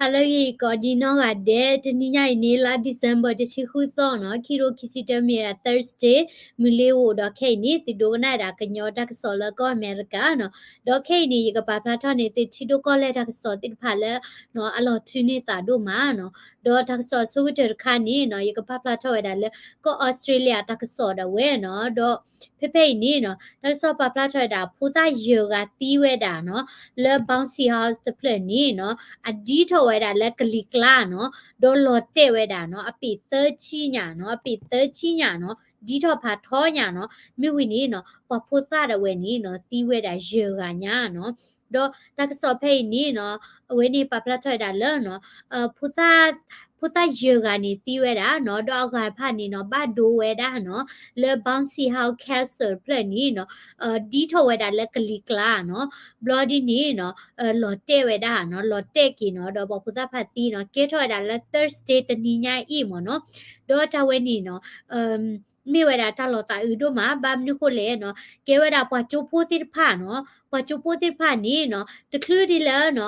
ဟါလၢအဂ့ၤ ကိးဒံနီၢ်ဂၤဒဲး, တနံၤညါအံၤန့ၣ် လါ December တဆံဃုသီနီၤ, ခံရိခံဆံတၢမ့ၢ်ဝဲဒၣ် Thursday မုၢ်လ့ၤဧိၤ, ဒီးခဲအံၤန့ၣ် သုဒိကနၣ်ဝဲဒၣ်ကညီတၢ်ကစီၣ်လၢကီၢ်အမဲရကၤနီၤ. ဒီးခဲအံၤန့ၣ် ယကပာ်ဖျါထီၣ်န့ၢ်သုထံဒိၣ်ကီၢ်လဲၢ်တၢ်ကစီၣ်သ့ၣ်တဖၣ်လၢ အလီၤထုးန့ၢ်သးဒိၣ်မးနီၤ. ဒီးတၢ်ကစီၣ်အဆိကတၢၢ်တခါန့ၣ်နီၤ, ယကပာ်ဖျါထီၣ်ဝဲဒၣ်လၢကီၢ်အီစထြ့လယါတၢ်ကစီၣ်ဒၣ်ဝဲနီၤ. ဒီး ဖဲဖဲအံၤန့ၣ်နီၤ, တၢ်ကစီၣ်ပာ်ဖျါထီၣ်ဝဲဒၣ် ဖိသၣ်ယဲၢ်ဂၤသံဝဲဒၣ်နီၤ, လၢ bouncy house တဖျၢၣ်န့ၣ်နီၤ, အဒံထီၣ်ဝဲဒၣ်လၢကလံၤကျါနီၤ, ဒီးလီၤတဲာ်ဝဲဒၣ်နီၤ, အပ့ၤသၢဆံညါနီၤ, အပ့ၤသၢဆံညါနီၤ, ဒံထီၣ်ဖးထီညါနီၤ. မ့ၢ်ဝံၤန့ၣ်နီၤ, ပှၤဖိသၣ်ဒၣ်ဝဲန့ၣ်နီၤ, သံဝဲဒၣ်ယဲၢ်ဂၤညါနီၤ. ဒီးတၢ်ကစီၣ်ဖဲအံၤန့ၣ်နီၤ, အဝဲန့ၣ်ပာ်ဖျါထီၣ်ဝဲဒၣ်လၢနီၤ, ဖိသၣ် ဖိသၣ်ယဲၢ်ဂၤန့ၣ်သံဝဲဒၣ်နီၤ, ဒီးအဂၤတဖၣ်န့ၣ်နီၤ, ဘၣ်ဒိဝဲဒၣ်နီၤ, လၢ bouncy house castle တဖျၢၣ်န့ၣ်နီၤ, ဒံထီၣ်ဝဲဒၣ်လၢကလံၤကျါနီၤ. ဘျီဒ်န့ၣ်နီၤ, လီၤတဲာ်ဝဲဒၣ်နီၤ, လီၤတဲာ်က့ၤနီၤ, ဒီးပှၤဖိသၣ်ဖးသံနီၤ, ကဲထီၣ်ဝဲဒၣ်လၢ Thursday တနံၤညါအံၤမ့ၢ်နီၤ. ဒီးတၢ်ဝဲန့ၣ်နီၤ, မ့ၢ်ဝဲဒၣ်တၢ်လီၤသးအုးဒိၣ်မး, ဘၣ်မနုၤဃိလဲၣ်နီၤ, ကဲဝဲဒၣ်ပှၤကၠိဖိသ့ၣ်တဖၣ်နီၤ, ပှၤကၠိဖိသ့ၣ်တဖၣ်န့ၣ်နီၤ, တချုးဒ်လၢနီၤ,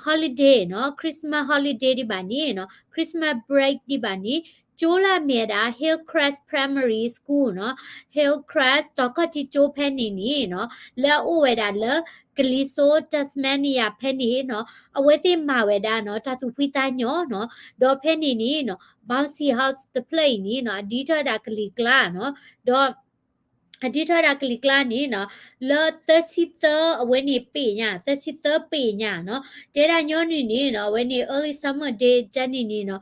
holiday နီၤ, Christmas holiday ဒံးဘၣ်န့ၣ်နီၤ, Christmas break ဒံးဘၣ်န့ၣ်, ကၠိလၢအမ့ၢ်ဝဲဒၣ် Hillcrest Primary School နီၤ, Hillcrest တီၤခီၣ်ထံကၠိဖဲန့ၣ်န့ၣ်နီၤ, လၢအအိၣ်ဝဲဒၣ်လၢ ကလံၤစိး Tasmania ဖဲန့ၣ်နီၤ, အဝဲသ့ၣ်မၤဝဲဒၣ်နီၤ, တၢ်သူၣ်ဖှံသးညီနီၤ, ဒီးဖဲန့ၣ်န့ၣ်နီၤ, bouncy house တဖျၢၣ်အံၤန့ၣ်နီၤ, အဒံထီၣ်ဝဲဒၣ်ကလံၤကျါနီၤ, ဒီး အဒံထီၣ်ဝဲဒၣ်ကလံၤကျါန့ၣ်နီၤ, လၢသၢဆံသၢ အဝဲန့ၣ်ပ့ၤညါ, သၢဆံသၢပ့ၤညါနီၤ, တဲဒၣ်ညီနုၢ်န့ၣ်နီၤ, အဝဲန့ၣ် early summer day တၢ်န့ၣ်န့ၣ်နီၤ,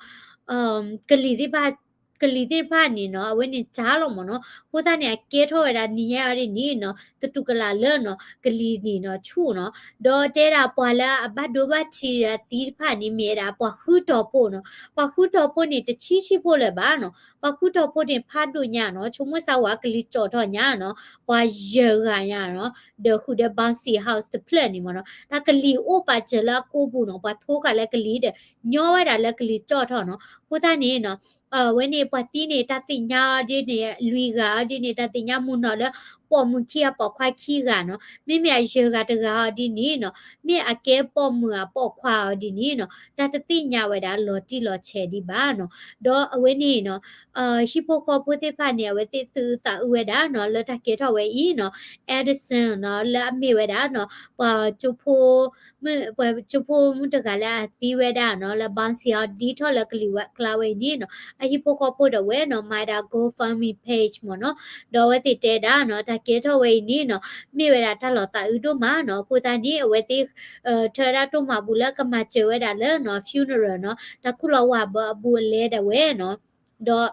ကလံၤသ့ၣ်တဖၣ် ကလံၤသ့ၣ်တဖၣ်န့ၣ်နီၤ, အဝဲန့ၣ်တၢ်လီၤမ့ၢ်နီၤ, အဃိသတးန့ၣ် အကဲထီၣ်ဝဲဒၣ်နံၤညါအံၤဒ်န့ၣ်နီၤ, တတူၢ်ကလာ်လၢနီၤ, ကလံၤန့ၣ်နီၤ ဆူၣ်နီၤ, ဒီးတဲဒၣ်ပှၤလၢအဘၣ်ဒိဘၣ်ထံးအသံတဖၣ်န့ၣ် မ့ၢ်ဝဲဒၣ်ပှၤဃုတီၤဖိနီၤ, ပှၤဃုတီၤဖိန့ၣ် တဆံဆံဖိလၢၤဘၣ်နီၤ, ပှၤဃုတီၤဖိန့ၣ် ဖးဒိၣ်ညါနီၤ, ဆိကမိၣ်စၢ်ဝဲကလံၤကၠီၣ်ထီၣ်ညါနီၤ, ပှၤယဲၢ်ဂၤညါနီၤ, ဒီးဃုာ်ဒီး bouncy house တဖျၢၣ်န့ၣ်မ့ၢ်နီၤ, တၢ်ကလံၤအိၣ်ပာ်စၢၤလၢအကိာ်ပူၤနီၤ, ပှၤထိဃာ်လၢကလံၤဒီး ညီဝဲဒၣ်လၢကလံၤကၠီၣ်ထီၣ်နီၤ, အဃိသတးန့ၣ်နီၤ အဝဲန့ၣ်ပှၤသံန့ၣ် တၢ်သ့ၣ်ညါအီၤဒ်န့ၣ် လွံၢ်ဂၤအီၤဒ်န့ၣ် တၢ်သ့ၣ်ညါမုၢ်နီၢ်လၢ ပိာ်မုၣ်ခံဂၤပိာ်ခွါခံဂၤနီၤ, မ့မ့ၢ်အယဲၢ်ဂၤတဂၤအီၤဒ်န့ၣ်နီၤ, မ့ၢ်အကဲပိာ်မုၣ်အပိာ်ခွါအီၤဒ်န့ၣ်နီၤ, တၢ်တသ့ၣ်ညါဝဲဒၣ်လီၤတံၢ်လီၤဆဲးဒံးဘၣ်နီၤ, ဒီးအဝဲန့ၣ်နီၤ ဟံၣ်ဖိဃီဖိသ့ၣ်တဖၣ်န့ၣ် အဝဲသ့ၣ်သူၣ်အုးသးအုးဝဲဒၣ်နီၤ လၢတၢ်ကဲထီၣ်ဝဲအံၤနီၤ, Addison နီၤ လၢအမ့ၢ်ဝဲဒၣ်နီၤ ပှၤကၠိဖိ မုၣ် ပှၤကၠိဖိမုၣ်တဂၤလၢအသံဝဲဒၣ်နီၤ လၢ bouncy house ဒံထီၣ်လၢကလံၤဝဲကျါဝဲအံၤန့ၣ်နီၤ အဟံၣ်ဖိဃီဖိဒၣ်ဝဲနီၤ မၤဝဲဒၣ် GoFundMe page မ့ၢ်နီၤ, ဒီးအဝဲသ့ၣ်တဲဒၣ်နီၤ တၢ်ကဲထီၣ်ဝဲအံၤန့ၣ်နီၤ မ့ၢ်ဝဲဒၣ်တၢ်လီၤသးအုးဒိၣ်မးနီၤ, အဃိသတးန့ၣ် အဝဲသ့ၣ် ထၢဝဲဒၣ်ဒိၣ်မးဘူးလၢကမၤစၢၤဝဲဒၣ်လၢနီၤ funeral နီၤ တၢ်ခူၣ်လီၤဝးဘၢအဘူးအလဲဒၣ်ဝဲနီၤ, ဒီး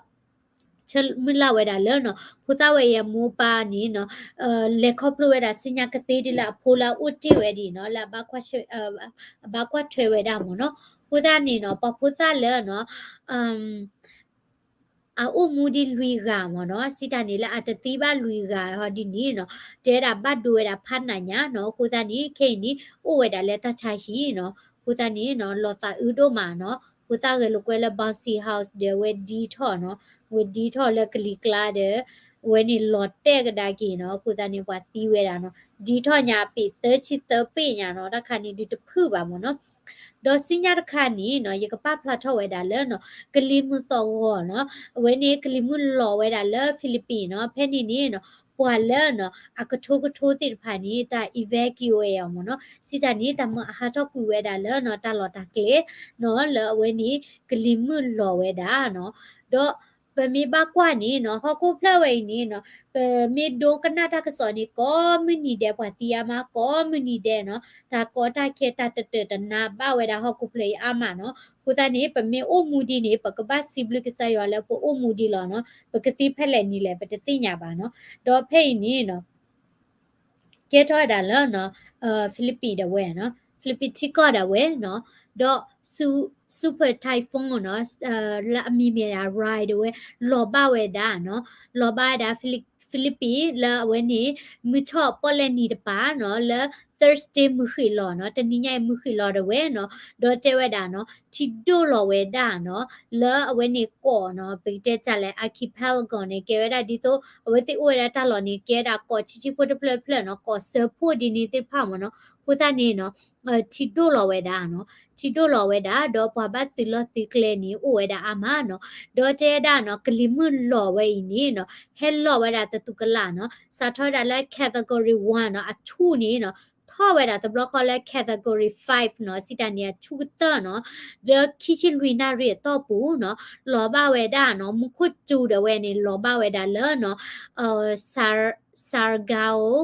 ဆၢမုၢ်လၢ်ဝဲဒၣ်လၢနီၤ ဖိသၣ်ဝဲအံၤအမိၢ်ပၢ်န့ၣ်နီၤ လဲၤခီဖျိဝဲဒၣ်ဆူညါကသ့ဒ်လၢအဖိလၢအအိၣ်တ့ၢ်ဝဲဒ်နီၤ လၢအဘၣ်ကွၢ်ထွဲဝဲဒၣ်မ့ၢ်နီၤ, အဃိသတးန့ၣ်နီၤ ပှၤဖိသၣ်လၢနီၤ အအိၣ်မူဒ်လွံၢ်ဂၤမ့ၢ်နီၤ စံးတၢ်န့ၣ်လၢအတသံဘၣ်လွံၢ်ဂၤဟီဒ်န့ၣ်နီၤ တဲဒၣ်ဘၣ်ဒိဝဲဒၣ်ဖးနးညါနီၤ, အဃိသတးန့ၣ် ခဲအံၤန့ၣ် အိၣ်ဝဲဒၣ်လၢတၢ်ဆါဟံၣ်နီၤ, အဃိသတးန့ၣ်နီၤ လီၤသးအုးဒိၣ်မးနီၤ, ဖိသၣ်ဂဲၤလိာ်ကွဲလၢ bouncy house ဒီးအဝဲဒံထီၣ်နီၤ, အဝဲဒံထီၣ်လၢကလံၤကျါဒီး အဝဲန့ၣ်လီၤတဲာ်ကဒါက့ၤနီၤ, အဃိသတးန့ၣ် ပှၤသံဝဲဒၣ်နီၤ, ဒံထီၣ်ညါအပ့ၤသၢဆံသၢပ့ၤညါနီၤ, တၢ်ခါန့ၣ်ဒုးတဖုၣ်ဘၣ်မ့ၢ်နီၤ, ဒီးဆူညါတခါန့ၣ်နီၤ ယကပာ်ဖျါထီၣ်ဝဲဒၣ်လၢနီၤ ကလံၤမုၢ်သီၣ်ဂီၤနီၤ, အဝဲန့ၣ်ကလံၤမုၢ်လီၤဝဲဒၣ်လၢ Philippines နီၤ, ဖဲန့ၣ်န့ၣ်နီၤ ပှၤလၢနီၤ အကထိကထိသ့ၣ်တဖၣ်န့ၣ် တၢ် evacuate အီၤမ့ၢ်နီၤ, စံးတၢ်န့ၣ် တၢ်မၢအဟးထီၣ်ကွံာ်ဝဲဒၣ်လၢနီၤ တၢ်လီၢ်တၢ်ကျဲနီၤ, လၢအဝဲန့ၣ် ကလံၤမုၢ်လီၤဝဲဒၣ်နီၤ, ဒီးပမ့ၢ်ဘၣ်ကွၢ်န့ၣ်နီၤ ဟီၣ်ခိၣ်ဖျၢၣ်ဝဲအံၤန့ၣ်နီၤ ပမ့ၢ်ဒိကနၣ်တၢ်ကစီၣ်န့ၣ် ကိးမုၢ်နံၤဒဲး ပှၤသံအါမး ကိးမုၢ်နံၤဒဲးနီၤ, တၢ်ကီတၢ်ခဲတၢ်တတၢာ်တနါဘၣ်ဝဲဒၣ်ဟီၣ်ခိၣ်ဖျၢၣ်အံၤအါမးနီၤ, အဃိသတးန့ၣ် ပမ့ၢ်အိၣ်မူဒ်န့ၣ် ပကဘၣ်စံးဘျုးကစၢ်ယွၤလၢပအိၣ်မူဒံးလီၤနီၤ, ပကသံဖဲလဲၣ်နံၤလဲၣ် ပတသ့ၣ်ညါဘၣ်နီၤ, ဒီးဖဲအံၤန့ၣ်နီၤ ကဲထီၣ်ဝဲဒၣ်လၢနီၤ Philippines ဒၣ်ဝဲနီၤ, Philippines ထံကီၢ်ဒၣ်ဝဲနီၤ, ဒီး Super Typhoon နီၤ လၢအမံၤမ့ၢ်ဒၣ် Rai ဒၣ်ဝဲ လီၤဘၣ်ဝဲဒၣ်နီၤ, လီၤဘၣ်ဝဲဒၣ် Philippines လၢအဝဲန့ၣ် မုၢ်ထီၣ်ပီၣ်လဲၣ်နံၤတပၤနီၤ လၢ Thursday မုၢ်ဃ့ၢ်လီၤနီၤ, တနံၤညါအံၤမုၢ်ဃ့ၢ်လီၤဒၣ်ဝဲနီၤ, ဒီးတဲဝဲဒၣ်နီၤ ထံဒိၣ်လီၤဝဲဒၣ်နီၤ လၢအဝဲန့ၣ်ကီးနီၤ ပကတဲတၢ်လဲၣ် archipelago န့ၣ် ကဲဝဲဒၣ်ဒ်သိး အဝဲသ့ၣ်အိၣ်ဝဲဒၣ်တၢ်လီၢ်န့ၣ် ကဲဒၣ်ကီးဆံးဆံးဖိတဖျၢၣ်တဖျၢၣ်နီၤ, ကီးစၢဖှိၣ်ဒ်န့ၣ်သ့ၣ်တဖၣ်မ့ၢ်နီၤ, အဃိသတးန့ၣ်နီၤ ထံဒိၣ်လီၤဝဲဒၣ်နီၤ, ထံဒိၣ်လီၤဝဲဒၣ် ဒီးပှၤဘၣ်သုးလီၢ်သုးကျဲန့ၣ် အိၣ်ဝဲဒၣ်အါမးနီၤ, ဒီးတဲဒၣ်နီၤ ကလံၤမုၢ်လီၤဝဲအံၤန့ၣ်နီၤ ဟဲလီၤဝဲဒၣ်သတူၢ်ကလာ်နီၤ, စးထီၣ်ဝဲဒၣ်လၢ category one နီၤ အဆူၣ်န့ၣ်နီၤ ထီၣ်ဝဲဒၣ်တဘျီဃီလၢ category five နီၤ, စံးတၢ်န့ၣ် အဆူၣ်ကတၢၢ်နီၤ, လၢခံဆံလွံၢ်နၣ်ရံၣ်အတီၢ်ပူၤနီၤ လီၤဘၣ်ဝဲဒၣ်နီၤ မူခိၣ်စူၤဒၣ်ဝဲန့ၣ် လီၤဘၣ်ဝဲဒၣ်လၢနီၤ Sargasso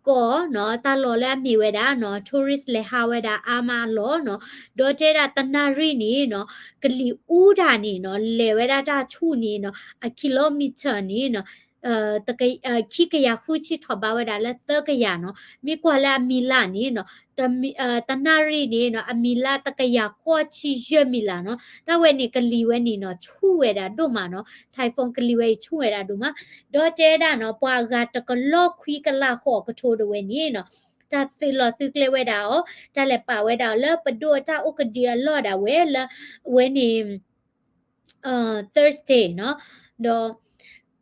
ကီးနီၤ, တၢ်လီၢ်လၢအမ့ၢ်ဝဲဒၣ်နီၤ tourist လဲၤဟးဝဲဒၣ်အါမးအလီၢ်နီၤ, ဒီးတဲဒၣ်တနၣ်ရံၣ်န့ၣ်နီၤ ကလံၤအူတၢ်န့ၣ်နီၤ လဲၤဝဲဒၣ်တၢ်ဆူၣ်န့ၣ်နီၤ အ kilometer န့ၣ်နီၤ ခံကယၤဃုဆံထီၣ်ဘးဝဲဒၣ်လၢသၢကယၤနီၤ, မ့ၢ်ကွၢ်လၢအမံၤလၢ်န့ၣ်နီၤ တနၣ်ရံၣ်န့ၣ်နီၤ အမံၤလၢ်တကယၤဃိးဆံယဲၢ်မံၤလၢ်နီၤ, တၢ်ဝဲန့ၣ်ကလံၤဝဲန့ၣ်နီၤ ဆူၣ်ဝဲဒၣ်ဒိၣ်မးနီၤ, typhoon ကလံၤဝဲအံၤဆူၣ်ဝဲဒၣ်ဒိၣ်မး, ဒီးတဲဒၣ်နီၤ ပှၤအဂၤတကလီၢ်ခွံကလးဃိးကထိတဝဲန့ၣ်နီၤ တၢ်သုးလီၢ်သုးကျဲဝဲဒၣ်အီၤ တၢ်လဲၤပာ်ဝဲဒၣ်အီၤလၢပဒိၣ်အတၢ်အိၣ်ကဒံအလီၢ်ဒၣ်ဝဲလၢ အဝဲန့ၣ် Thursday နီၤ, ဒီး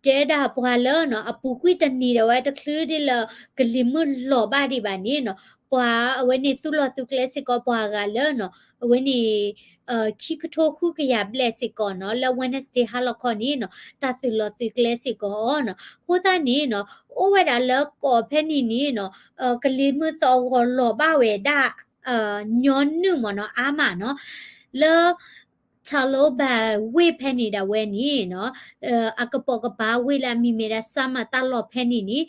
တဲဒၣ်ပှၤလၢနီၤ အပူၤကွံာ်တနံၤဒၣ်ဝဲတချုးဒ်လၢ ကလံၤမုၢ်လီၤဘၣ်ဒံးဘၣ်န့ၣ်နီၤ, ပှၤအဝဲန့ၣ်သုးလီၢ်သုးကျဲစ့ၢ်ကီးပှၤအဂၤလၢနီၤ အဝဲန့ၣ် ခံကထိဃုကယၤဘျဲၣ်စ့ၢ်ကီးနီၤ လၢ Wednesday ဟါလီၤခီန့ၣ်နီၤ တၢ်သုးလီၢ်သုးကျဲစ့ၢ်ကီးအီၤနီၤ, အဃိသတးန့ၣ်နီၤ အိၣ်ဝဲဒၣ်လၢကီးဖဲန့ၣ်န့ၣ်နီၤ ကလံၤမုၢ်သီဂီၤလီၤဘၣ်ဝဲဒၣ် ညီနုၢ်မ့ၢ်နီၤ အါမးနီၤ, လၢ Taloba ဝ့ၢ်ဖဲန့ၣ်ဒၣ်ဝဲန့ၣ်နီၤ အကပိာ်ကပၤဝ့ၢ်လၢအမံၤမ့ၢ်ဒၣ် Samar တၢ်လီၢ်ဖဲန့ၣ်န့ၣ်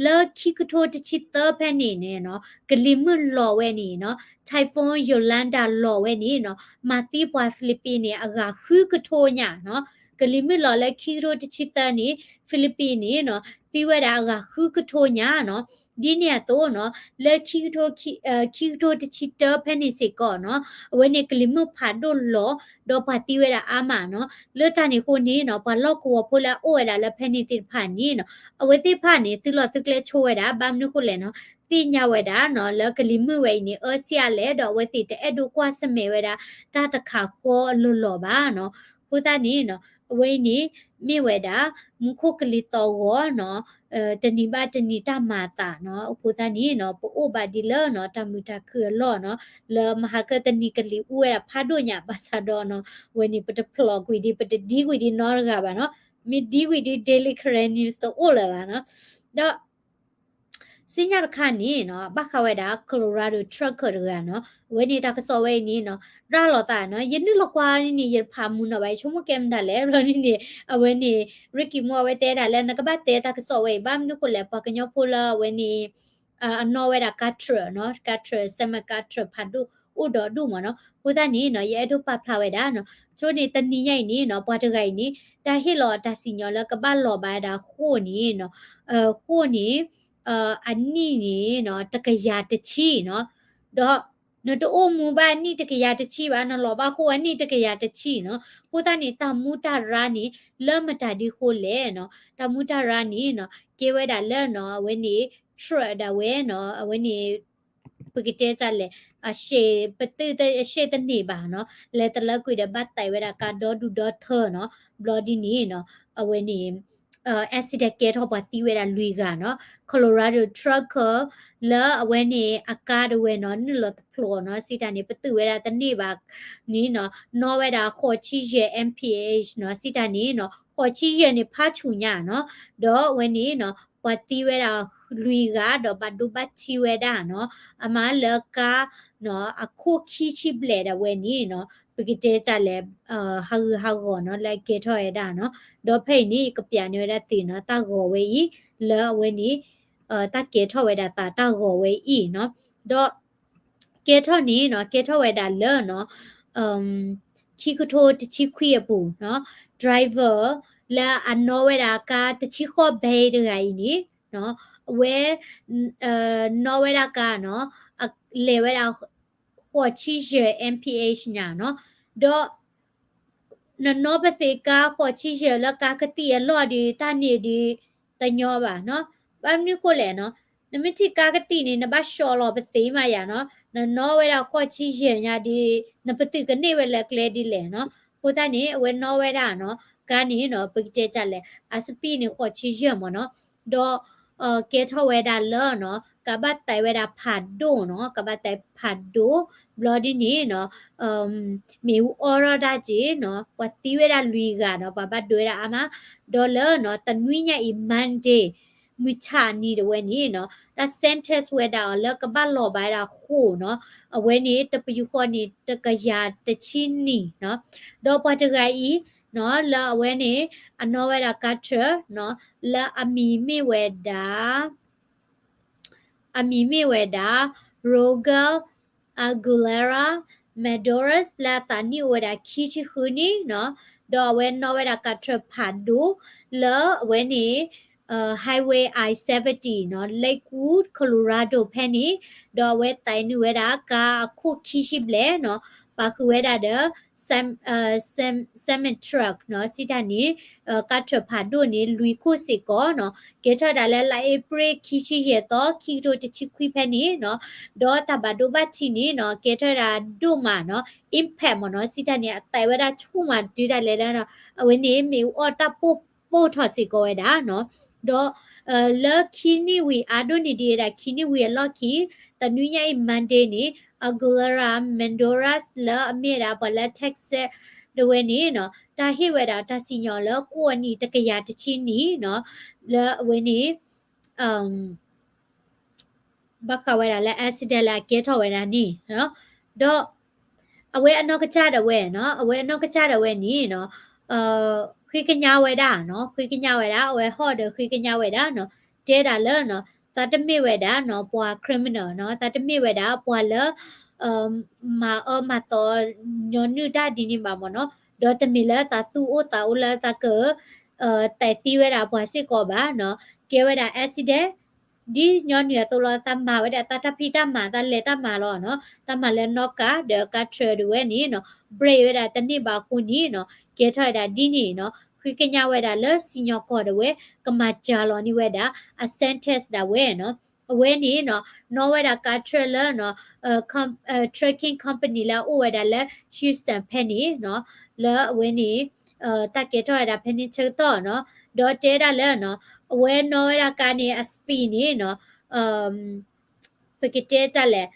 လၢခံကထိတဆံသၢဖဲန့ၣ်န့ၣ်နီၤ ကလံၤမုၢ်လီၤဝဲန့ၣ်နီၤ Typhoon Yolanda လီၤဝဲန့ၣ်နီၤ မၤသံပှၤ Philippine န့ၣ် အဂၤဃုကထိညါနီၤ, ကလံၤမုၢ်လီၤလၢ ခံကထိတဆံသၢန့ၣ် Philippine န့ၣ်နီၤ သံဝဲဒၣ်အဂၤဃုကထိညါနီၤ, ဒ်န့ၣ်အသိးနီၤ လၢ ခံကထိတဆံတၢဖဲန့ၣ်စ့ၢ်ကီးနီၤ အဝဲန့ၣ်ကလံၤမုၢ်ဖးဒိၣ်လီၤ ဒီးပှၤသံဝဲဒၣ်အါမးနီၤ, လၢတၢ်န့ၣ်အဃိန့ၣ်နီၤ ပှၤလီၢ်ကဝီၤဖိလၢအအိၣ်ဝဲဒၣ်လၢဖဲန့ၣ်သ့ၣ်တဖၣ်န့ၣ်နီၤ အဝဲသ့ၣ်တဖၣ်န့ၣ် သုးလီၢ်သုးကျဲဆိဝဲဒၣ် ဘၣ်မနုၤဃိလဲၣ်နီၤ သ့ၣ်ညါဝဲဒၣ်နီၤ လၢကလံၤမုၢ်ဝဲအံၤန့ၣ် အၢစ့ၣ်အါလဲၣ် ဒီးအဝဲသ့ၣ်တအဲၣ်ဒိးကွၢ်ဆၢၣ်မဲာ်ဝဲဒၣ် တၢ်တခးဃီအလီၢ်လီၢ်ဘၣ်နီၤ, အဃိသတးန့ၣ်နီၤ အဝဲအံၤန့ၣ် မ့ၢ်ဝဲဒၣ် မူခိၣ်ကလံၤသီၣ်ဂီၤနီၤ တနံၤဘၣ်တနံၤတၢ်မၤအသးနီၤ, အဃိသတးန့ၣ်နီၤ ပအိၣ်ဘၣ်ဒ်လၢနီၤ တၢ်မုာ်တၢ်ခုၣ်အလီၢ်နီၤ, လၢမဟါကတနံၤကလံၤအူဝဲဒၣ်ဖးဒိၣ်ညါ ဘၣ်ဆၣ်ဒီးနီၤ အဝဲန့ၣ် ပတဖျိးကွံာ်ဒံး ပတဒံကွံာ်ဒံးနီတဂၤဘၣ်နီၤ, မ့ၢ်ဒံကွံာ်ဒံး Daily Karen News တအိၣ်လၢၤဘၣ်နီၤ, ဒီး စံၣ်ညီၣ်တခါန့ၣ်နီၤ ဘၣ်ဃးဝဲဒၣ် Colorado trucker တဂၤနီၤ, အဝဲန့ၣ်တၢ်ကစီၣ်ဝဲအံၤန့ၣ်နီၤ ရၤလီၤသးနီၤ, ယနုာ်လီၤကွၢ်န့ၣ် ယတဖးမုာ်နီၤဘၣ် ယဆိကမိၣ်ကဲမတၤလဲၣ် ဘျီန့ၣ်န့ၣ် အဝဲန့ၣ် Ricky Moore အဝဲတဲဒၣ်လၢ နကဘၣ်တဲတၢ်ကစီၣ်ဝဲအံၤ ဘၣ်မနုၤဃိလဲၣ် ပှၤကညီဖိလၢအဝဲန့ၣ် အနီၣ်ဝဲဒၣ် car truck နီၤ, car truck စဲမ car truck ဖးဒိၣ်အိၣ်ဒီးဒူၣ်မးနီၤ, အဃိသတးန့ၣ်နီၤ ယအဲၣ်ဒိးပာ်ဖျါဝဲဒၣ်နီၤ, ဆိန့ၣ်တနံၤညါအံၤန့ၣ်နီၤ ပှၤတဂၤအံၤန့ၣ် တၢ်ဟ့ၣ်လီၤတၢ်စံၣ်ညီၣ်လၢကဘၣ်လီၤဘၣ်ဝဲဒၣ်ဃိၣ်န့ၣ်နီၤ, ဃိၣ်န့ၣ် အနံၣ်န့ၣ်နီၤ တကယၤတဆံနီၤ, ဒီး နတအိၣ်မူဘၣ်အနံၣ်တကယၤတဆံဘၣ်, နလီၤဘၣ်ဃိၣ်အနံၣ်တကယၤတဆံနီၤ, အဃိသတးန့ၣ် တၢ်မူတၢ်ရါန့ၣ် လၢမတၤဒ်ဃိလဲၣ်နီၤ, တၢ်မူတၢ်ရါန့ၣ်နီၤ ကဲဝဲဒၣ်လၢနီၤ အဝဲန့ၣ် truck ဒၣ်ဝဲနီၤ အဝဲန့ၣ် ပကတဲတၢ်လဲၣ် အရှည် ပတုာ်အရှည်တန့ၢ်ဘၣ်နီၤ, လဲၤတလၢကွံာ်ဒီးဘၣ်သဲးဝဲဒၣ်ကါဒီဒူၣ်ဒီထၢနီၤ, ဘျီဒ်န့ၣ်နီၤ အဝဲန့ၣ် accident ကဲထီၣ်ပှၤသံဝဲဒၣ်လွံၢ်ဂၤနီၤ, Colorado trucker လၢအဝဲန့ၣ်အကါဒၣ်ဝဲနီၤ နုာ်လီၤတဖျိးနီၤ, စံးတၢ်န့ၣ် ပတုာ်ဝဲဒၣ်တန့ၢ်ဘၣ်န့ၣ်နီၤ, နီၣ်ဝဲဒၣ်ဃိးဆံယဲၢ် M P H နီၤ, စံးတၢ်န့ၣ်နီၤ ဃိးဆံယဲၢ်န့ၣ် ဖးဆူၣ်ညါနီၤ, ဒီးအဝဲန့ၣ်နီၤ ပှၤသံဝဲဒၣ်လွံၢ်ဂၤ ဒီးဘၣ်ဒိဘၣ်ထံးဝဲဒၣ်နီၤ, အမၤလၢကါ အခိၣ်ခံဆံဘျဲၣ်ဒၣ်ဝဲန့ၣ်နီၤ, ပကတဲတၢ်လဲၣ် ဟးဂူာ်ဟးဂီၤနီၤ လၢအကဲထီၣ်ဝဲဒၣ်နီၤ, ဒီးဖဲအံၤန့ၣ် ယကပျးန့ၢ်ဝဲဒၣ်သုးနီၤ တၢ်ဂီၤဝဲအံၤ လၢအဝဲန့ၣ် တၢ်ကဲထီၣ်ဝဲဒၣ်သးတၢ်ဂီၤဝဲအံၤနီၤ, ဒီး ကဲထီၣ်န့ၣ်နီၤ ကဲထီၣ်ဝဲဒၣ်လၢနီၤ ခံကထိတဆံခွံအပူၤနီၤ, driver လၢအနီၣ်ဝဲဒၣ်ကါတဆံဃိးဘဲတဂၤအံၤန့ၣ်နီၤ, အဝဲ နီၣ်ဝဲဒၣ်ကါနီၤ လဲၤဝဲဒၣ် ဃိးဆံယဲၢ် M P H ညါနီၤ, ဒီး နနီၣ်ပသ့ကါဃိးဆံယဲၢ်လၢကါကသံၣ်အလီၢ်ဒီး တၢ်န့ၣ်ဒီး တညီဘၣ်နီၤ, ဘၣ်မနုၤဃိလဲၣ်နီၤ နမ့ၢ်ထံၣ်ကါကတံာ်န့ၣ် နဘၣ်ဆှီလီၤပသ့မးယၤနီၤ, နနီၣ်ဝဲဒၣ်ဃိးဆံယဲၢ်ညါဒီး နပသုးကန့ၢ်ဝဲလၢကျဲဒ်လဲၣ်နီၤ. အဃိသတးန့ၣ် အဝဲနီၣ်ဝဲဒၣ်နီၤ ကါန့ၣ်နီၤ ပကတဲဒ်လဲၣ် အ speed န့ၣ် ဃိးဆံယဲၢ်မ့ၢ်နီၤ, ဒီး ကဲထီၣ်ဝဲဒၣ်လၢနီၤ ကဘၣ်တဲဝဲဒၣ်ဖးဒိၣ်နီၤ, ကဘၣ်တဲဖးဒိၣ် ဘျီဒ်န့ၣ်နီၤ မ့ၣ်အူအီထီၣ်ဒၣ်က့ၤနီၤ ပှၤသံဝဲဒၣ်လွံၢ်ဂၤနီၤ, ပှၤဘၣ်ဒိဝဲဒၣ်အါမး, ဒီးလၢနီၤ တနွံညါအံၤ Monday မုၢ်ဆ့ၣ်နံၤတဝဲန့ၣ်နီၤ တၢ် sentence ဝဲဒၣ်အီၤလၢကဘၣ်လီၤဘၣ်ဝဲဒၣ်ဃိာ်နီၤ, အဝဲန့ၣ် တပယူာ်ဃီန့ၣ် တကယၤတဆံနံၣ်နီၤ, ဒီးပှၤတဂၤအံၤနီၤ လၢအဝဲန့ၣ် အနီၣ်ဝဲဒၣ်ကါထၢၣ်နီၤ လၢအမံၤမ့ၢ်ဝဲဒၣ် အမံၤမ့ၢ်ဝဲဒၣ် Roger Aguilera Madores လၢအသးနံၣ်အိၣ်ဝဲဒၣ်ခံဆံဃုနံၣ်နီၤ, ဒီးအဝဲနီၣ်ဝဲဒၣ်ကါထၢၣ်ဖးဒိၣ် လၢအဝဲန့ၣ် Highway I seventy နီၤ Lakewood Colorado ဖဲန့ၣ်, ဒီးအဝဲသးနံၣ်ဝဲဒၣ်ကါအခိၣ်ခံဆံဘျဲၣ်နီၤ, ပာ်ဃုာ်ဝဲဒၣ်ဒီး semi truck နီၤ စံးတၢ်န့ၣ် ကါထၢၣ်ဖးဒိၣ်န့ၣ် လွံၢ်ခိၣ်စ့ၢ်ကီးနီၤ, ကဲထီၣ်ဝဲဒၣ်လၢလါအ့ဖြ့ၣ်ခံဆံယဲၢ်သီ ခံကထိတဆံခွံဖဲန့ၣ်နီၤ, ဒီးတၢ်ဘၣ်ဒိဘၣ်ထံးန့ၣ်နီၤ ကဲထီၣ်ဝဲဒၣ်ဒိၣ်မးနီၤ impact မ့ၢ်နီၤ စံးတၢ်န့ၣ် အသးဝဲဒၣ်ဆူၣ်မးတုၤဒၣ်လဲာ်လၢ အဝဲန့ၣ် မ့ၣ်အူအီၣ်တၢ်ပိၢ်ပိၢ်ထီၣ်စ့ၢ်ကီးဝဲဒၣ်နီၤ, ဒီး လၢခံနံၣ်ဝံၤအါဒိၣ်န့ၣ်ဒံးဝဲဒၣ် ခံနံၣ်ဝံၤအလီၢ်ခံ တနွံညါအံၤ Monday န့ၣ် Aguilera Madores လၢအမ့ၢ်ဝဲဒၣ်ပှၤလၢ Texas တဝဲန့ၣ်နီၤ တၢ်ဟ့ၣ်ဝဲဒၣ်တၢ်စံၣ်ညီၣ်လၢဃိာ်နံၣ်တကယၤတဆံနံၣ်နီၤ, လၢအဝဲန့ၣ် ဘၣ်ဃးဝဲဒၣ်လၢ accident လၢအကဲထီၣ်ဝဲဒၣ်န့ၣ်, ဒီး အဝဲအနီၢ်ကစၢ်ဒၣ်ဝဲနီၤ အဝဲအနီၢ်ကစၢ်ဒၣ်ဝဲန့ၣ်နီၤ ဃ့ကညးဝဲဒၣ်နီၤ ဃ့ကညးဝဲဒၣ် အဝဲဟီၣ်ဒီးဃ့ကညးဝဲဒၣ်နီၤ တဲဒၣ်လၢနီၤ သးတမ့ၢ်ဝဲဒၣ်နီၤ ပှၤ criminal နီၤ သးတမ့ၢ်ဝဲဒၣ်ပှၤလၢ မၤအၢမၤသီညီနုၢ်တၢ်ဒ်န့ၣ်ဘၣ်မ့ၢ်နီၤ, ဒီးတမ့ၢ်လၢသးသူၣ်အိၣ်သးအိၣ်လၢသးက တဲသံဝဲဒၣ်ပှၤစ့ၢ်ကီးဘၣ်နီၤ, ကဲဝဲဒၣ် accident ဒ်ညီနုၢ်အသိးလီၤ သးမၤဝဲဒၣ်သးတၢ်ဖံးတၢ်မၤ သးလဲၤတၢ်မၤလီၤနီၤ, တၢ်မၤလၢနီၣ်ကါဒီးကါထၢၣ်ဒၣ်ဝဲန့ၣ်နီၤ brake ဝဲဒၣ်တန့ၢ်ဘၣ်အဃိန့ၣ်နီၤ ကဲထီၣ်ဝဲဒၣ်ဒ်န့ၣ်နီၤ ဃ့ကညးဝဲဒၣ်လၢစံၣ်ညီၣ်ကွီၢ်ဒၣ်ဝဲ ကမၤစှၤလီၤန့ၢ်ဝဲဒၣ် အ sentence ဒၣ်ဝဲနီၤ, အဝဲန့ၣ်နီၤ နီၣ်ဝဲဒၣ်ကါထၢၣ်လၢနီၤ trucking company လၢအအိၣ်ဝဲဒၣ်လၢ Houston ဖဲန့ၣ်နီၤ, လၢအဝဲန့ၣ် တၢ်ကဲထီၣ်ဝဲဒၣ်ဖဲန့ၣ်ဆၢကတီၢ်နီၤ, ဒီးတဲဒၣ်လၢနီၤ အဝဲနီၣ်ဝဲဒၣ်ကါန့ၣ် အ speed န့ၣ်နီၤ ပကတဲတၢ်လဲၣ်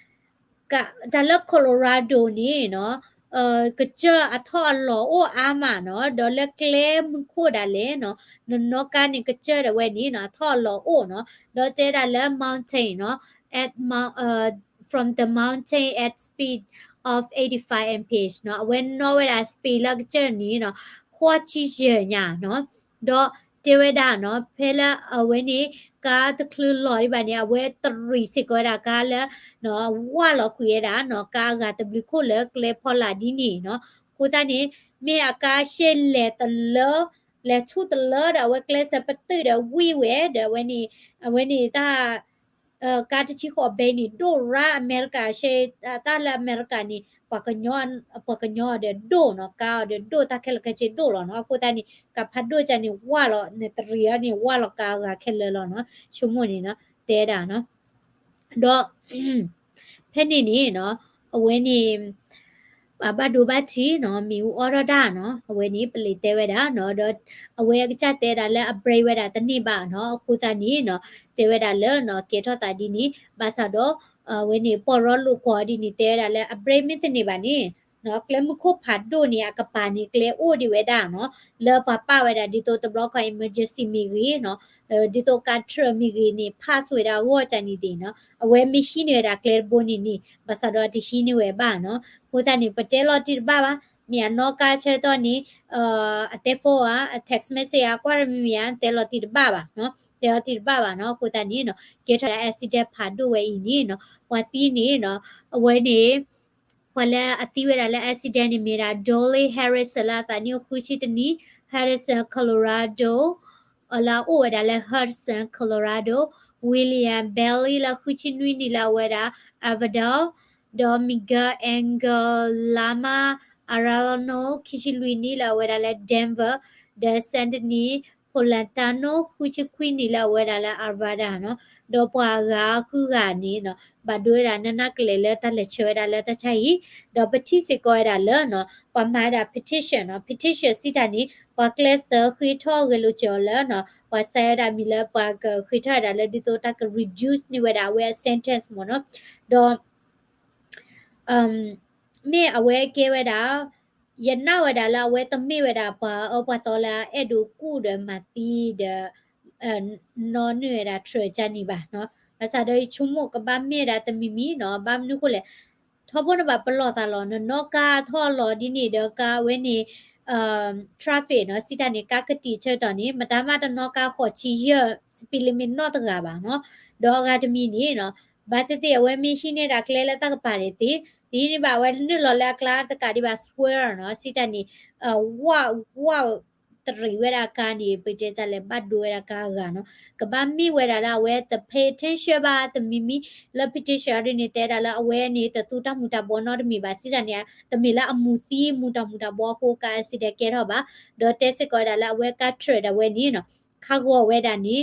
တၢ်လၢ Colorado န့ၣ်နီၤ ကစၢၢ်အထီၣ်အလီၤအိၣ်အါမးနီၤ, ဒီးလၢကျဲမုၢ်ခိၣ်ဒၣ်လဲာ်နီၤ နနီၣ်ကါန့ၣ်ကစၢၢ်ဒၣ်ဝဲန့ၣ်နီၤ အထီၣ်အလီၤအိၣ်နီၤ, ဒီးတဲဒၣ်လၢ mountain နီၤ at mount from the mountain at speed of eighty-five mph နီၤ, အဝဲနီၣ်ဝဲဒၣ် speed လၢကစၢၢ်န့ၣ်နီၤ ဃိးဆံယဲၢ်ညါနီၤ, ဒီးတဲဝဲဒၣ်နီၤ ဖဲလၢအဝဲန့ၣ် ကါတချုးလီၤဒံးဘၣ်န့ၣ် အဝဲတရံးစ့ၢ်ကီးဝဲဒၣ်ကါလၢ ဝၢ်လီၤကွံာ်ဝဲဒၣ်နီၤ ကါအဂၤတဘျုးခိၣ်လၢကျဲဖီလာ်ဒ်န့ၣ်နီၤ, အဃိသတးန့ၣ် မ့ၢ်အကါရှဲလဲၤတလၢ လဲၤဆူၣ်တလၢဒီး အဝဲကျဲစၢးပတုာ်ဒီးဝံၣ်ဝဲဒီး အဝဲန့ၣ် အဝဲန့ၣ်တၢ် ကါတဆံဃိးဘ့ၣ်န့ၣ် ဒိၣ်ရၣ်အမဲရကၤရှဲ တၢ်လၢအမဲရကၤန့ၣ် ပှၤကညီ ပှၤကညီအီၤဒီးဒိၣ်နီၤ ကါအီၤဒီးဒိၣ် တၢ်ခဲလၢာ်ခဲဆ့ဒိၣ်လီၤနီၤ, အဃိသတးန့ၣ် ကါဖးဒိၣ်ကန့ၣ်ဝၢ်လီၤ နတရံးအီၤန့ၣ် ဝၢ်လီၤကါအဂၤခဲလၢာ်လီၤနီၤ, ဆိကမိၣ်န့ၣ်နီၤ တဲဒၣ်နီၤ, ဒီး ဖဲန့ၣ်န့ၣ်နီၤ အဝဲန့ၣ် ဘၣ်ဒိဘၣ်ထံးနီၤ မ့ၣ်အူအီထီၣ်တၢ်နီၤ အဝဲန့ၣ် ပလံးတဲဝဲဒၣ်နီၤ ဒီးအဝဲအကစၢ်တဲဒၣ်လၢအ brake ဝဲဒၣ်တန့ၢ်ဘၣ်နီၤ အဃိသတးန့ၣ်နီၤ တဲဝဲဒၣ်လၢနီၤ ကဲထီၣ်သးဒ်န့ၣ် ဘၣ်ဆၣ်ဒီး အဝဲန့ၣ် ပီၢ်ရီလိာ်ကွီၢ်ဒ်န့ၣ် တဲဝဲဒၣ်လၢအ brake မ့ၢ်တန့ၢ်ဘၣ်န့ၣ်နီၤ ကျဲမုၢ်ခိၣ်ဖးဒိၣ်န့ၣ် အကပၤန့ၣ် ကျဲအိၣ်ဒံးဝဲဒၣ်နီၤ လၢပှၤပာ်ဝဲဒၣ်ဒ်သိးတဘျီခီ emergency မ့ၢ်ဂ့ၤနီၤ ဒ်သိးကါထၢၣ်မ့ၢ်ဂ့ၤန့ၣ် pass ဝဲဒၣ်အဂီၢ်ကန့ၣ်သ့ၣ်နီၤ အဝဲမ့ၢ်ဟံးန့ၢ်ဝဲဒၣ်ကျဲတဘိန့ၣ်န့ၣ် ဘၣ်ဆၣ်ဒီးတဟံးန့ၢ်ဝဲဘၣ်နီၤ အဃိသတးန့ၣ် ပတဲလီၤတံၢ်တဘၣ်ဘၣ် မ့ၢ်အနီၣ်ကါဆၢကတီၢ်န့ၣ် အတဲ phone ဧါ အ text message ဧါ ကွၢ်တမံၤမံၤဧါ တဲလီၤတံၢ်တဘၣ်ဘၣ်နီၤ တဲလီၤတံၢ်တဘၣ်ဘၣ်နီၤ အဃိသတးန့ၣ်နီၤ ကဲထီၣ်ဒၣ် accident ဖးဒိၣ်ဝဲအံၤန့ၣ်နီၤ ပှၤသံန့ၣ်နီၤ အဝဲန့ၣ် ပှၤလၢအသံဝဲဒၣ်လၢ accident န့ၣ်မ့ၢ်ဒၣ် Dolly Harrison လၢအသးနံၣ်အိၣ်ဃုဆံတနံၣ် Harrison Colorado လၢအအိၣ်ဝဲဒၣ်လၢ Hudson Colorado, William Bailey လၢဃုဆံနွံနံၣ်လၢအဝဲဒၣ် Arvada, ဒီး Miguel Angel Lama Arellano ခံဆံလွံၢ်နံၣ်လၢအဝဲဒၣ်လၢ Denver, ဒီး Sydney Celentano ဃုဆံခွံနံၣ်လၢအဝဲဒၣ်လၢ Arvada နီၤ, ဒီးပှၤဂၤဃုဂၤန့ၣ်နီၤ ဘၣ်ဒိဝဲဒၣ်နနၢ်ကလဲာ်လၢတၢ်လဲၤဆှၢဝဲဒၣ်လၢတၢ်ဆါဟံၣ်, ဒီးပထံၣ်စ့ၢ်ကီးဝဲဒၣ်လၢနီၤ ပှၤမၤဝဲဒၣ် petition နီၤ, petition စံးတၢ်န့ၣ် ပှၤကျဲးစၢးဃ့ထီၣ်ဂဲၤလိာ်စၢၤအီၤလၢနီၤ ပှၤစဲဝဲဒၣ်မံၤလၢပှၤကဃ့ထီၣ်ဝဲဒၣ်လၢဒ်သိးတၢ်က reduce န့ၢ်ဝဲဒၣ်အဝဲအ sentence မ့ၢ်နီၤ, ဒီး မ့ၢ်အဝဲကဲဝဲဒၣ် ယနာ်ဝဲဒၣ်လၢအဝဲတမ့ၢ်ဝဲဒၣ်ပှၤအၢပှၤသီလၢအအဲၣ်ဒိးကူၣ်ဒီးမၤသံဒီး နီၣ်နုာ်ဝဲဒၣ် Trump ကန့ၣ်ဘၣ်နီၤ, ဘၣ်ဆၣ်ဒီးယဆိကမိၣ်ကဘၣ်မ့ၢ်ဝဲဒၣ်တမံၤမံၤနီၤ, ဘၣ်မနုၤဃိလဲၣ်, ထီဘိန့ၣ်ဘၣ်ပလီၢ်သးလီၤ, နနီၣ်ကါထီၣ်လီၤဒ်န့ၣ်ဒီးကါဝဲန့ၣ် traffic နီၤ, စံးတၢ်န့ၣ် ကါကတံာ်ဆၢကတီၢ်န့ၣ် မတၤမးတနီၣ်ကါဃိးဆံယဲၢ် speed limit နီတဂၤဘၣ်နီၤ, ဒီးအဂၤတမံၤန့ၣ်နီၤ ဘၣ်သ့ၣ်သ့ၣ်အဝဲမ့ၢ်ဟံးန့ၢ်ဒၣ်ကျဲလၢတၢ်ကပၤန့ၣ်သ့, ဒ်န့ၣ်ဘၣ်အဝဲနုာ်လီၤလၢအကျါတကးဒံးဘၣ် square နီၤ, စံးတၢ်န့ၣ် ဝး ဝး တရံးဝဲဒၣ်ကါန့ၣ် ပတဲတၢ်လဲၣ် ဘၣ်ဒိဝဲဒၣ်ကါအဂၤနီၤ, ကဘၣ်မ့ၢ်ဝဲဒၣ်လၢအဝဲတ pay attention ဘၣ်တမံၤမံၤ လၢ petition ဒ်န့ၣ် တဲဒၣ်လၢအဝဲန့ၣ် တသူတၢ်မူၤတၢ်ဘှီနီတမံၤဘၣ် စံးတၢ်န့ၣ် တမ့ၢ်လၢအမူၤသံမူၤတၢ်မူၤတၢ်ဘှီအဃိကါ accident ကဲထီၣ်ဘၣ်, ဒီးတဲစ့ၢ်ကီးဝဲဒၣ်လၢအဝဲကါ Trump ဒၣ်ဝဲန့ၣ်နီၤ ခးဂီၤဝဲဒၣ်န့ၣ်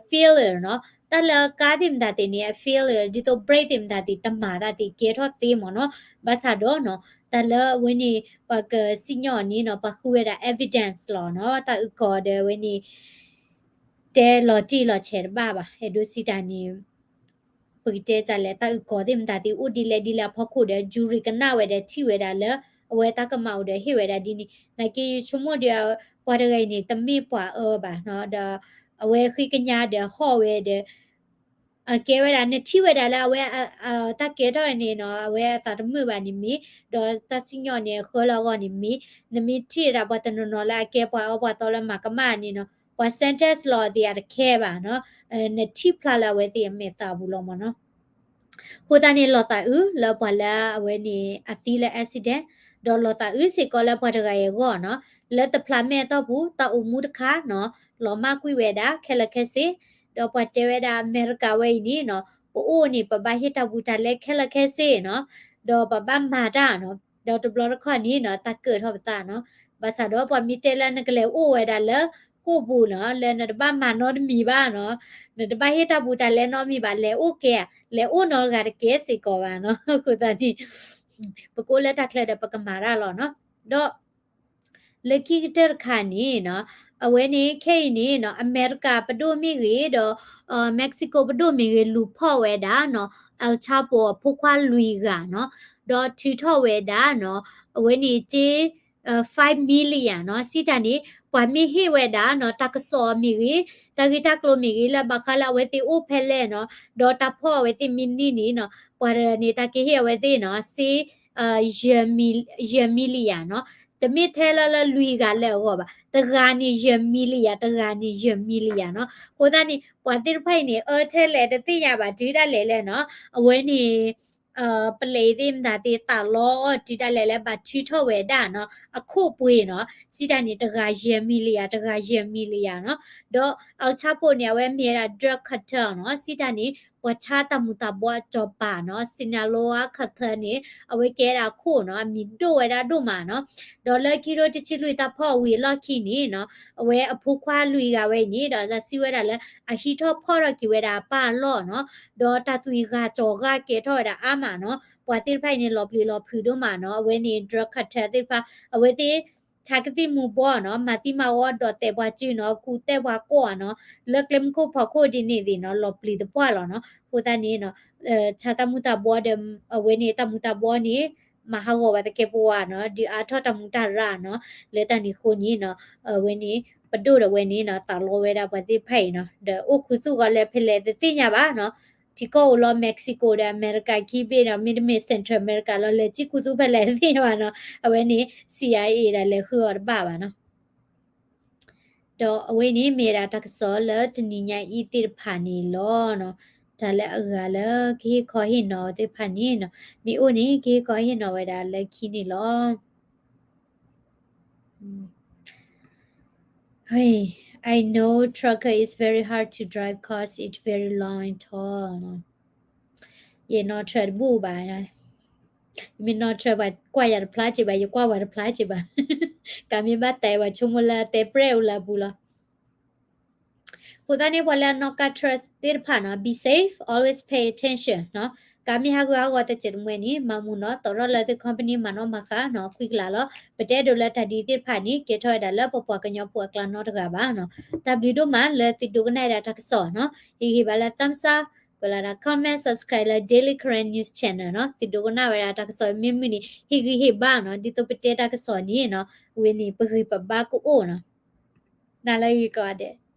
failure နီၤ, တၢ်လၢကါသ့ၣ်မတၤသ့ၣ်န့ၣ် အ failure ဒ်သိး brake သ့ၣ်မတၤသ့ၣ် တမၤတၢ်သ့ၣ်ကဲထီၣ်သ့မ့ၢ်နီၤ, ဘၣ်ဆၣ်ဒီးနီၤ တၢ်လၢအဝဲန့ၣ် ပှၤကစံၣ်ညီၣ်န့ၣ်နီၤ ပှၤဃုဝဲဒၣ် evidence လီၤနီၤ, တၢ်အုၣ်ကီၤဒီးအဝဲန့ၣ် တဲလီၤတံၢ်လီၤဆဲးတဘၣ်ဘၣ်, အဲၣ်ဒိးစံးတၢ်န့ၣ် ပကတဲတၢ်လဲၣ် တၢ်အုၣ်ကီၤသ့ၣ်မတၤသ့ၣ်အိၣ်ဒ်လဲၣ်ဒ်လဲၣ်အဖီခိၣ်ဒီး jury ကနၣ်ဝဲဒီးထံၣ်ဝဲဒၣ်လၢ အဝဲတၢ်ကမၣ်အိၣ်ဒီးဟ့ၣ်ဝဲဒၣ်ဒ်န့ၣ်, နာ်က့ယဆိကမိၣ်ဒီး ပှၤတဂၤအံၤန့ၣ် တမ့ၢ်ပှၤအၢဘၣ်နီၤ, ဒီးအဝဲဃ့ကညးဒီးဟီၣ်ဝဲဒီး အကဲဝဲဒၣ် နထံၣ်ဝဲဒၣ်လၢအဝဲ တၢ်ကဲထီၣ်န့ၣ်နီၤ အဝဲအသးတမုာ်ဘၣ်န့ၣ်မ့ၢ်, ဒီးတၢ်စံၣ်ညီၣ်န့ၣ် အဃၢလၢအဂီၢ်န့ၣ်မ့ၢ်, နမ့ၢ်ထံၣ်ဝဲဒၣ်ပှၤတနီၤနီၤလၢအကဲပှၤအၢပှၤသီလၢမၤကမၣ်န့ၣ်နီၤ ပှၤ sentence လီၤအသးတခဲဘၣ်နီၤ, နထံၣ်ဖျါလၢအဝဲသ့ၣ်အမဲာ်သးပူၤလီၤမ့ၢ်နီၤ. အဃိသတးန့ၣ် လီၤသးအုးလၢပှၤလၢအဝဲန့ၣ် အသံလၢ accident, ဒီးလီၤသးအုးစ့ၢ်ကီးလၢပှၤတဂၤအံၤအဂီၢ်နီၤ, လၢတဖျးမဲာ်အတီၢ်ပူၤ တၢ်အိၣ်မူတခါနီၤ လီၤမၢ်ကွံာ်ဝဲဒၣ်ခဲလၢာ်ခဲဆ့, ဒီးပှၤတဲဝဲဒၣ်အမဲရကၤဝဲအံၤန့ၣ်နီၤ ပအိၣ်န့ၣ် ပဘၣ်ဟ့ၣ်တၢ်ဘူးတၢ်လဲခဲလၢာ်ခဲဆ့နီၤ, ဒီးပဘၣ်မၤတၢ်နီၤ, ဒီးတဘျီတခီၣ်န့ၣ်နီၤ တၢ်ကၢၣ်ထီၣ်ပသးနီၤ, ဘၣ်ဆၣ်ဒီးပှၤမ့ၢ်တဲလၢနကလဲၤအိၣ်ဝဲဒၣ်လၢ ဃိာ်ပူၤနီၤ လၢနတဘၣ်မၤနီတမံၤဘၣ်နီၤ, နတဘၣ်ဟ့ၣ်တၢ်ဘူးတၢ်လဲနီတမံၤဘၣ် လဲၤအိၣ်ကဲဧါ, လဲၤအိၣ်နီတဂၤတကဲစ့ၢ်ကီးဘၣ်နီၤ, အဃိသတးန့ၣ် ပကအိၣ်လၢတၢ်ချၢဒီးပကမၤတၢ်လီၤနီၤ, ဒီး လၢခံကတၢၢ်တခါန့ၣ်နီၤ, အဝဲန့ၣ်ခဲအံၤန့ၣ်နီၤ အမဲရကၤပဒိၣ်မ့ၢ်ဂ့ၤ ဒီး Mexico ပဒိၣ်မ့ၢ်ဂ့ၤ လူၤဖီၣ်ဝဲဒၣ်နီၤ El Chapo အဖိခွါလွံၢ်ဂၤနီၤ, ဒီးထုးထီၣ်ဝဲဒၣ်နီၤ အဝဲန့ၣ်က့ five million နီၤ, စံးတၢ်န့ၣ် ပှၤမ့ၢ်ဟ့ၣ်ဝဲဒၣ်နီၤ တၢ်ကစီၣ်မ့ၢ်ဂ့ၤ တၢ်ဂ့ၢ်တၢ်ကျိၤမ့ၢ်ဂ့ၤ လၢဘၣ်ဃးလၢအဝဲသ့ၣ်အိၣ်ဖဲလဲၣ်နီၤ, ဒီးတၢ်ဖီၣ်အဝဲသ့ၣ်မ့ၢ်န့ၢ်န့ၣ်နီၤ ပှၤတဂၤန့ၣ် တၢ်ကဟ့ၣ်အဝဲသ့ၣ်နီၤ စ့ ယဲၢ် million နီၤ, တမ့ၢ်ထဲလၢလၢလွံၢ်ဂၤလၢအဂီၢ်ဘၣ်, တဂၤန့ၣ်ယဲၢ် million, တဂၤန့ၣ်ယဲၢ် million နီၤ, အဃိသတးန့ၣ် ပှၤသ့ၣ်တဖၣ်အံၤန့ၣ် အၢထဲလဲၣ် တသ့ၣ်ညါဘၣ်တုၤဒၣ်လဲာ်လဲၣ်နီၤ, အဝဲန့ၣ် ပလဲၤအံၤသ့ၣ်မတၤသ့ၣ်သးလီအီၤတုၤဒၣ်လဲာ်လၢဘၣ်ထုးထီၣ်ဝဲဒၣ်နီၤ အခိၣ်ပှ့ၤနီၤ, စံးတၢ်န့ၣ် တဂၤယဲၢ် million, တဂၤယဲၢ် million နီၤ, ဒီး El Chapo န့ၣ် အဝဲမ့ၢ်ဝဲဒၣ် drug cartel နီၤ, စံးတၢ်န့ၣ် ပှၤဆါတၢ်မူၤတၢ်ဘှီအစီၤပၤနီၤ, Sinaloa cartel န့ၣ် အဝဲကဲဒၣ်အခိၣ်နီၤ, အမံၤဒိၣ်ဝဲဒၣ်ဒိၣ်မးနီၤ, ဒီးလၢခံကထိတဆံလွံၢ်တၢ်ဖီၣ်ဝံၤအလီၢ်ခံန့ၣ်နီၤ, အဝဲအဖိခွါလွံၢ်ဂၤဝဲအံၤန့ၣ်ဒီး တၢ်စံးဝဲဒၣ်လၢ အဟံးထီၣ်ဖီၣ်ထီၣ်က့ၤဝဲဒၣ်အပၢ်အလီၢ်နီၤ, ဒီးတၢ်သွံၣ်ဂၢ်ကၠီၤဂၢ်ကဲထီၣ်ဝဲဒၣ်အါမးနီၤ, ပှၤသ့ၣ်တဖၣ်အံၤန့ၣ် လီၤပျံၤလီၤဖုးဒိၣ်မးနီၤ, အဝဲန့ၣ် drug cartel သ့ၣ်တဖၣ် အဝဲသ့ၣ် ဆါကသံၣ်မူၤဘှီးနီၤ, မၤသံမၤဝီဒိးတဲာ်ပှၤစုနီၤ, ကူးတဲာ်ပှၤကိးနီၤ, လၢကျဲမုၢ်ခိၣ်ဖီခိၣ်ဒ်န့ၣ်သ့ၣ်နီၤ, လီၤပျံၤသပှၢ်လီၤနီၤ, အဃိသတးန့ၣ်နီၤ, ဆါတၢ်မူၤတၢ်ဘှီဒီး အဝဲန့ၣ်တၢ်မူၤတၢ်ဘှီန့ၣ် မၤဟးဂီၤဝဲသကဲးပဝးနီၤ, ဒုးအါထီၣ်တၢ်မူၤတၢ်ရၢ်နီၤ, လၢတၢ်န့ၣ်အဃိန့ၣ်နီၤ, အဝဲန့ၣ် ပဒိၣ်ဒီးဝဲန့ၣ်နီၤ, သးလီဝဲဒၣ်ပှၤသ့ၣ်တဖၣ်အံၤနီၤ, ဒီးအိၣ်ခူသူၣ်ဂီၤလၢဖဲလဲၣ်တသ့ၣ်ညါဘၣ်နီၤ, ထံကီၢ်အိၣ်လီၤ Mexico ဒီးအမဲရကၤခံဘ့ၣ်ဒီး မ့တမ့ၢ် Central America လီၤ, လဲၤကံၣ်ခူသူၣ်ဖဲလဲၣ်တသ့ၣ်ညါဘၣ်နီၤ, အဝဲန့ၣ် CIA ဒၣ်လဲၤဃုအီၤတဘၣ်ဘၣ်နီၤ. ဒီးအဝဲန့ၣ်မ့ၢ်ဝဲဒၣ်တၢ်ကစီၣ်လၢတနံၤညါအံၤသ့ၣ်တဖၣ်န့ၣ်လီၤနီၤ, တၢ်လၢအဂၤလၢကဟ့ၣ်ခီဟ့ၣ်နီၤသ့ၣ်တဖၣ်န့ၣ်နီၤ, မ့ၢ်အိၣ်န့ၣ် ကဟ့ၣ်ခီဟ့ၣ်နီၤဝဲဒၣ်လၢခံန့ၣ်လီၤ. I know trucker is very hard to drive 'cause it's very long and tall. ယနီၣ်ထြၢၣ်တဘူၣ်ဘၣ်, ယမ့ၢ်နီၣ်ထြၢၣ်ဘၣ်ကွၢ်ယၤတဖျါက့ၤဘၣ်, ယကွၢ်ဝဲတဖျါက့ၤဘၣ်, ကးမ့ၢ်ဘၣ်တဲဘၣ်ဆိကမိၣ်လၢတဲပြဲၣ်အိၣ်လၢအပူၤလီၤ. အဃိသတးန့ၣ် ပှၤလၢအနီၣ်ကါ trust သ့ၣ်တဖၣ်နီၤ be safe, always pay attention နီၤ. ကးမ့ၢ်ဟးဂူာ်ဟးဂီၤတစဲးတမှဲန့ၣ် မၤမူနီၤ သီၣ်ထီၣ်လၢသု company မၤနီၣ်မၤဃါနီၤ အခွံကလးလီၤ. ပတဲဒိးလၢတၢ်ဒ်သ့ၣ်တဖၣ်န့ၣ် ကဲထီၣ်ဝဲဒၣ်လၢပပှၤကညီဖိအကျါနီတဂၤဘၣ်နီၤ. တၢ်ဘျုးဒိၣ်မးလၢသုဒိကနၣ်ဝဲဒၣ်တၢ်ကစီၣ်နီၤ. ဟ့ၣ်ဂံၢ်ဘါလၢ thumbs up, ကွဲးလီၤဒၣ် comment, subscribe လၢ Daily Karen News Channel နီၤ. သုဒိကနၣ်ဝဲဒၣ်တၢ်ကစီၣ်မ့ၢ်မုာ်န့ၣ် ဟ့ၣ်ဂံၢ်ဟ့ၣ်ဘါနီၤ. ဒ်သိးပတဲတၢ်ကစီၣ်န့ၣ်နီၤ ဝဲန့ၣ် ပဂံၢ်ပဘါကအိၣ်နီၤ. နၤလၢဂ့ၤကိးဂၤဒဲး.